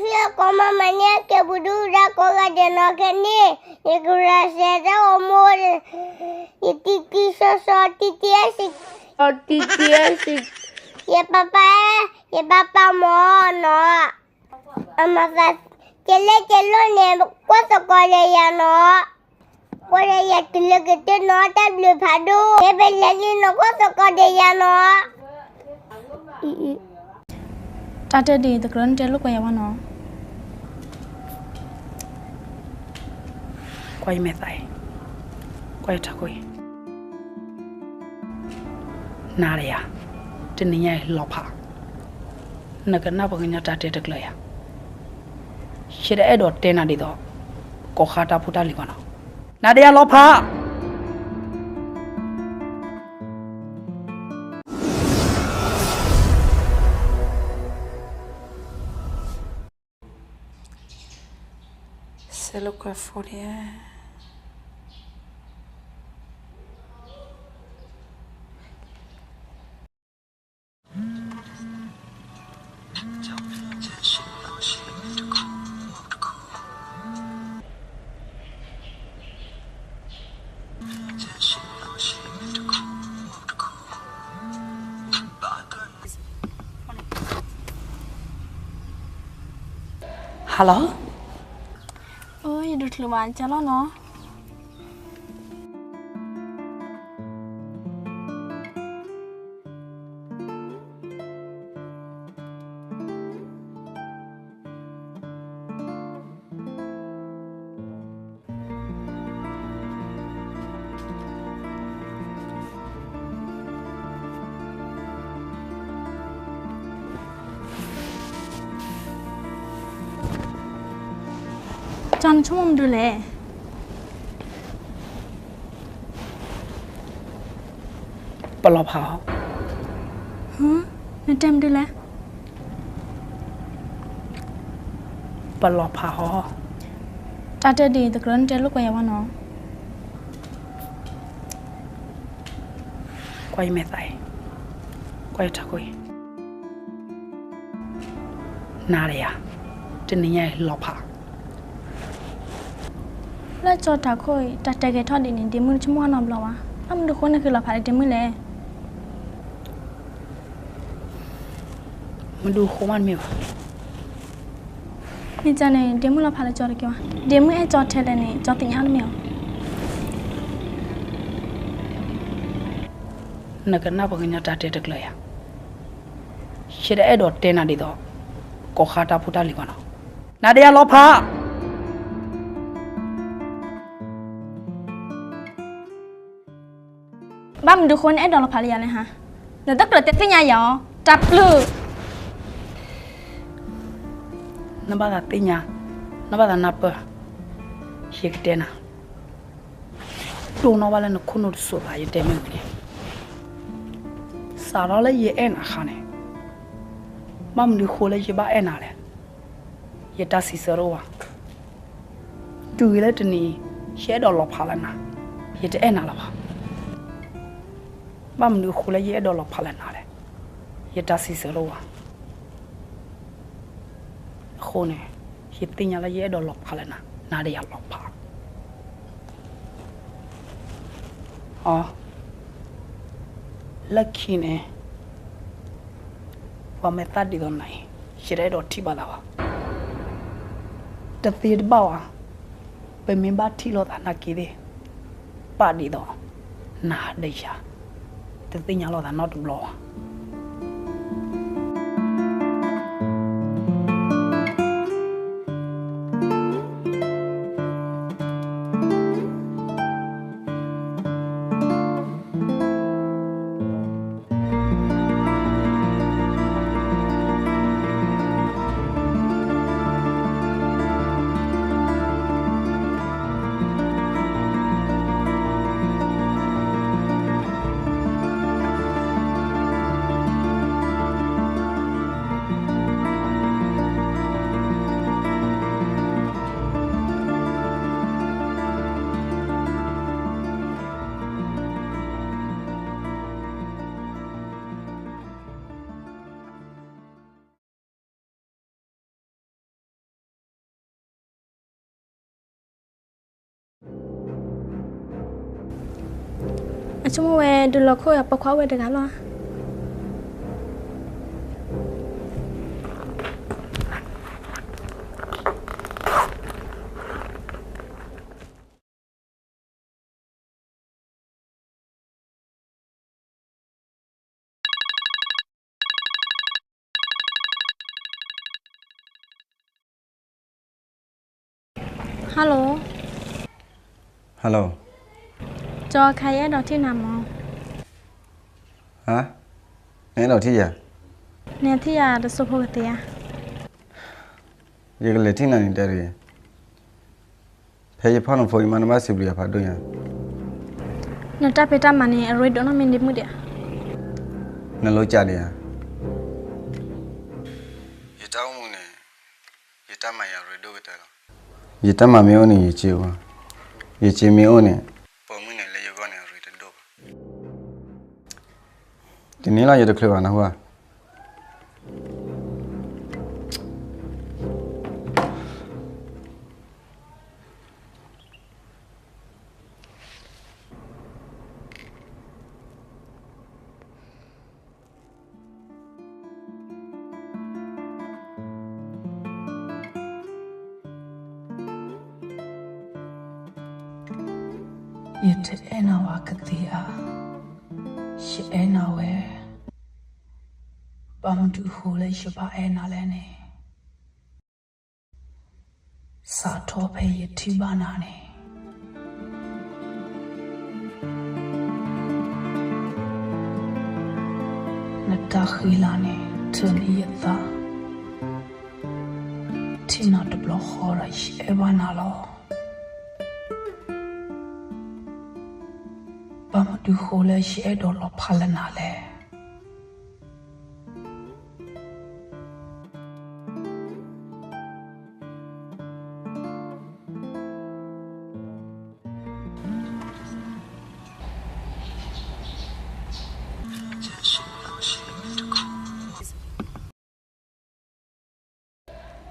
ဖဲအကိးမၤမၤန့ၢ်ကဲပူၤဒုၣ်ဒါကိးဂၤဒဲးနီၤခဲန့ၣ်, ယကရၢစဲးတၢ်အိၣ်မူ, ယတံတံဆိဆိ တံတံအစံး, တံတံအစံး, ယပၢ်ပၢ်, ယပၢ်ပၢ်မၢ်နီၤ, အမၤသး, ကဲလဲၣ်ကဲလိၣ်န့ၣ် ကွၢ်သကိးဒီးယၤနီၤ, ကွၢ်ဒီးယၤတုၤလၢကတၢၢ်နီၤ တၢ်ဘျုးဖးဒိၣ်, မ့ၢ်ပလဲၤလံနီၤ ကွၢ်သကိးဒီးယၤနီၤ. တၢ်တဲဒ်အံၤ တကြၢးနတဲလိာ်ကွဲယၤဘၣ်နီၤ. ကွၢ်ယမဲာ်သးအံၤ, ကွၢ်ယထးခိၣ်အံၤ, နၤဒီးယၤ, တနံၤညါအံၤလီၤဖး, နကနၢ်ပှၤကညီတၢ်တဲတကျၢၤယၤ, ယတအဲၣ်ဒိးတဲနၤဒ်သိး ကိးဃါတၢ်ဖိတၢ်လံၤဘၣ်နီၤ, နၤဒီးယၤလီၤဖး. ဆဲးလိာ်ကွဲ phone န့ၣ်. Hello, အိ ယဒိးချုးဘၣ်ကၢ်လီၤနီၤ. ကၢ် နဆိကမိၣ်မနုၤလဲၣ်. ပလီၤဖးအီၤ. နတဲမနုၤလဲၣ်. ပလီၤဖးအီၤ. တၢ်တဲဒ်အံၤ တကြၢးနတဲလိာ်ကွဲယၤဘၣ်နီၤ. ကွၢ်ယမဲာ်သးအံၤ, ကွၢ်ယထးခိၣ်အံၤ, နၤဒီးယၤ, တနံၤညါအံၤလီၤဖး. လၢကၠီတၢ်ခိၣ်အံၤ တၢ်တဲဂဲၤထီၣ်ဒ်န့ၣ် ဒ့မုၣ်တဆိကမိၣ်နီတဘျီဘၣ်. ဘၣ်မနုၤဃိနက့ၤလီၤဖးလၢဒ့မုၣ်လဲၣ်. မနုၤဃိမးတမ့ၢ်ဘၣ်. မ့ၢ်ကန့ၣ် ဒ့မုၣ်လီၤဖးလၢကၠီတက့ၢ်ဘၣ်. ဒ့မုၣ်အဲၣ်ကၠီထဲလဲၣ်န့ၣ် ကၠီသ့ၣ်ညါတမ့ၢ်ဧါ. နကနၢ်ပှၤကညီတၢ်တဲတကျၢၤယၤ. ယတအဲၣ်ဒိးတဲနၤဒ်သိး ကိးဃါတၢ်ဖိတၢ်လံၤဘၣ်နီၤ. နၤဒီးယၤလီၤဖး. ဘၣ်မနုၤဃိနအဲၣ်ဒိးလီၤဖးလၢယၤလဲၣ်ဟါ. နတကြၢးတဲသ့ၣ်ညါယၤအီၤ တၢ်ပျုၢ်. နဘၣ်သးသ့ၣ်ညါ, နဘၣ်သးနၢ်ပၢၢ်, ယကတဲနၤ. တိၢ်နီၣ်ဘၣ်လၢနခိၣ်နူာ်တစိၤသး ယတဲမ့ၢ်ဝံၤန့ၣ်, စးထီၣ်လၢယအဲၣ်နၤအခါန့ၣ်, ဘၣ်မနုၤဃိလၢယဘၣ်အဲၣ်နၤလဲၣ်. ယတၢ်စံးဆၢတအိၣ်ဘၣ်. တုၤဂ့ၤလၢတနံၤအံၤ ယအဲၣ်ဒိးလီၤဖးလၢနၤ, ယတအဲၣ်နၤလၢၤဘၣ်. ဘၣ်မနုၤအဃိလၢယအဲၣ်ဒိးလီၤဖးလၢနၤလဲၣ်. ယတၢ်စံးဆၢတအိၣ်ဘၣ်. အဃိန့ၣ် ယသ့ၣ်ညါလၢယအဲၣ်ဒိးလီၤဖးလၢနၤ, နၤဒီးယၤလီၤဖး. အီ, လၢခံန့ၣ် ပှၤမဲာ်သၣ်ဒ်သိးနၤအံၤ ယတအဲၣ်ဒိးထံၣ်ဘၣ်သးဘၣ်. တသ့တဘၣ်ဘၣ်, ပမ့ၢ်ဘၣ်ထံၣ်လိာ်သးနာ်က့သ့ၣ်, ပာ်ဒ်သိး နၤဒီးယၤ တသ့ၣ်ညါလိာ်သးနီတဘျီဘၣ်. အဆိကမိၣ်ဝဲဒုးလီၤခိၣ်အပိာ်ခွါအိၣ်ဝဲတဂၤလီၤ. Hello. Hello. ကၠီခါ ယအဲၣ်ဒိးထံၣ်နၤမး. ဟါ, နအဲၣ်ဒိးထံၣ်ယၤ. နထံၣ်ယၤတစိၢ်ဖိကသ့ဧါ. ယကလဲၤထံၣ်နၤန့ၣ်တဲတဂ့ၤ. ဖဲယဖီၣ်နဖိယမါန့ၣ်ဘၣ်စံးဘျုးယၤဖးဒိၣ်ညါ. နတၢ်ဖံးတၢ်မၤန့ၣ် အရ့ဒိၣ်နီၢ်မ့ၢ်ဒ့မုၣ်ဒံးဧါ. နလိကၢ်ဒံးဧါ. ယတၢ်အိၣ်မူန့ၣ် ယတၢ်မၤယၤရ့ဒိၣ်ကတၢၢ်လီၤ. ယတၢ်မၤမ့ၢ်အိၣ်န့ၣ် ယစ့အိၣ်, ယစ့မ့ၢ်အိၣ်န့ၣ် ပိာ်မုၣ်န့ၣ်လၢယဂီၢ်န့ၣ် အရ့တဒိၣ်ဘၣ်. တနံၤလီၤ ယတချုးဘၣ်နဟူဧါ. ယတအဲၣ်နၤဘၣ်ကသ့ဧါ. ယအဲၣ်နၤဝဲ, ဘၣ်မနုၤဃိလၢယဘၣ်အဲၣ်နၤလဲၣ်န့ၣ် စးထီၣ်ဖဲယထံၣ်ဘၣ်နၤန့ၣ်, နတၢ်ဃံလၤန့ၣ် ထုးန့ၢ်ယသး, ထံၣ်နၤတဘျီဃီဒီး ယအဲၣ်ဘၣ်နၤလီၤ. ဘၣ်မနုၤဃိလၢယအဲၣ်ဒိးလီၤဖးလၢနၤလဲၣ်.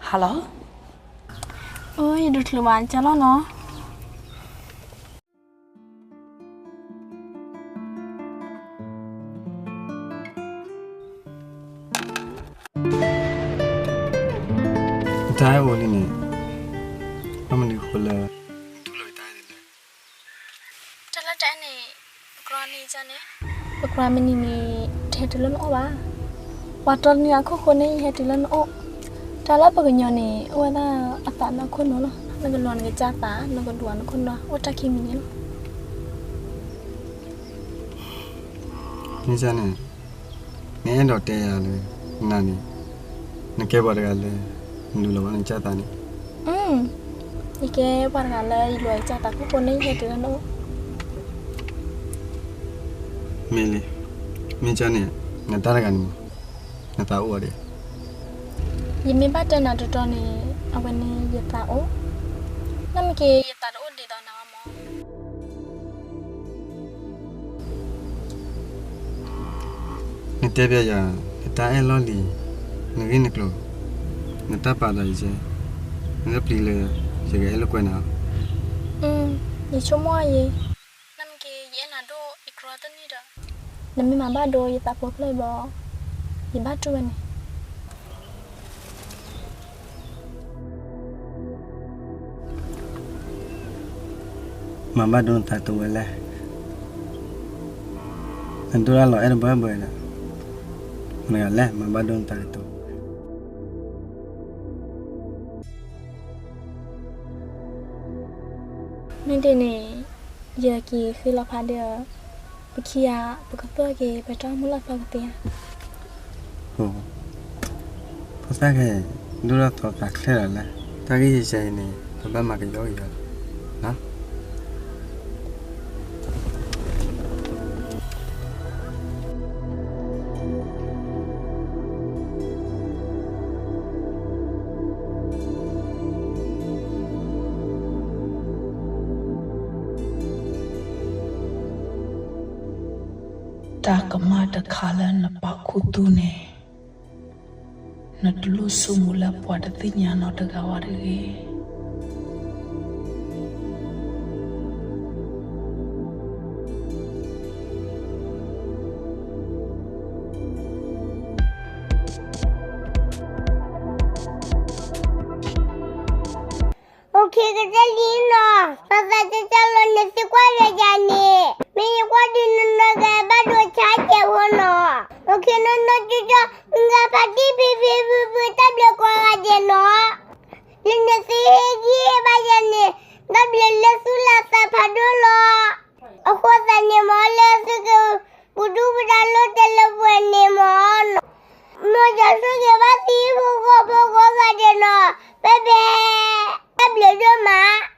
ဟါလီၤ. အိ ယဒိးချုးဘၣ်ကၢ်လီၤနီၤ. တၢ်အဲၣ်အိၣ်လံန့ၣ်, ဘၣ်မနုၤဃိလၢ တူၢ်လိာ်တၢ်အဲၣ်န့ၣ်လဲၣ်. တၢ်လၢတၢ်အဲၣ်န့ၣ် ပကြၢးန့ၣ်န့ၣ်, ပကြၢးမံၤနံၤန့ၣ် တဟဲတုၤလၢနအိၣ်ဘၣ်. ပှၤတီနံၤအခိၣ်ဃိန့ၣ် ယဟဲတုၤလၢနအိၣ်. တၢ်လၢပှၤကညီန့ၣ် အိၣ်ဝဲဒၣ်အသးဒီးခိၣ်နူာ်လီၤ. နကလူၤနကစၢ်သး, နကဒူးနခိၣ်နူာ်, အိၣ်တၢ်ခံမံၤန့ၣ်လီၤ. မ့ၢ်န့ၣ်, နအဲၣ်ဒိးတဲယၤလၢ နၤန့ၣ် နကဲပှၤတဂၤလၢ နလူၤလီၤဘၣ်နကစၢ်သးန့ၣ်. ယကဲပှၤတဂၤလၢယလူၤယကစၢ်သးခိၣ်ဃိန့ၣ် ယဟဲတုၤလၢနအိၣ်. မ့ၢ်လံ, မ့ၢ်န့ၣ်, နတၢ်တဂၤန့ၣ်မး, နသးအိၣ်အီၤဒံး. ယမ့ၢ်ဘၣ်တဲနၤတီတီန့ၣ် အဝဲန့ၣ်ယသးအိၣ်, နမ့ၢ်က့ၤ ယသးတအိၣ်ဒ်သိးနၤဘၣ်မး. နတဲပျဲယၤ, နတၢ်အဲၣ်လီၢ်လံၤ, နဂ့ၢ်နကျိၤ, နတၢ်ပာ်သးယစဲ, နတပျံၤလၢ ယကအဲၣ်လိာ်ကွဲနၤ. ယဆိကမိၣ်ယဲ, နမ့ၢ်က့ၤ ယအဲၣ်နၤဒိၣ် ယကြီတန့ၢ်ဒီး, နမ့ၢ်မၤဘၣ်ဒိယသးဖိဖျၢၣ်ဘၣ်, ယဘၣ်တူၢ်ဝဲန့ၣ်. မၤဘၣ်ဒိနသးကတိၤဝဲလဲၣ်. နဒိၣ်ဒၣ်လီၤအဲၣ်တဘၣ်ဘၣ်ဒီး, မတၤလဲၣ် မၤဘၣ်ဒိနသးကတိၤ. မ့ၢ်ဒ်န့ၣ်, ယက့ၤဃ့လီၤဖးဒီး, ပခံဂၤ ပကသီၣ်က့ၤ ပတၢ်အိၣ်မူလၢသီကသ့ဧါ. ဖိသၣ်ခဲအံၤ ဒိၣ်ထီၣ်သီသးချ့လီၤလဲၣ်. တၢ်ဂ့ၢ်ယစဲအံၤန့ၣ် ပဘၣ်မၤကယီကယီလီၤ. တၢ်ကမၣ်တခါလၢနပာ်ခူသူၣ်န့ၣ်, နတလိၣ်ဆိကမိၣ်လၢပှၤတသ့ၣ်ညါနီတဂၤဘၣ်တဂ့ၤ. ခ့ကတၢၢ်လံနီၤ, ပသးကၢ်ကၢ်လီၤ နသုကွၢ်လၢယၤန့ၣ်, မ့ၢ်ယကွၢ်ဒုးနီၢ်နီၢ်ဂၤဘၣ်ဒိဆါကဲးဖိနီၤ, အိၣ်ခ့နီၢ်နီၢ်ကၠီကၠီ မုၢ်ဂၤဖးတံၢ်ဖံဖံဖုဖု တၢ်ဘျုးကိးဂၤဒဲးနီၤ, လၢနသုဟ့ၣ်ဂံၢ်ဟ့ၣ်ဘါယၤန့ၣ်, တၢ်ဘျုးလၢသုလၢသးဖးဒိၣ်လီၤ. အဃိသတးန့ၣ်မ့ၢ်လၢသုက ပူၤဒူၣ်ပူၤဒါလိၣ်တဲလၢပှဲၤန့ၣ်မ့ၢ်နီၤ, မ်ယွၤဆိၣ်ဂ့ၤဘၣ်သုဟံၣ်ဖိဃီဖိကိးဂၤဒဲးနီၤ, ဘဲဘဲ, တၢ်ဘျုးဒိၣ်မး.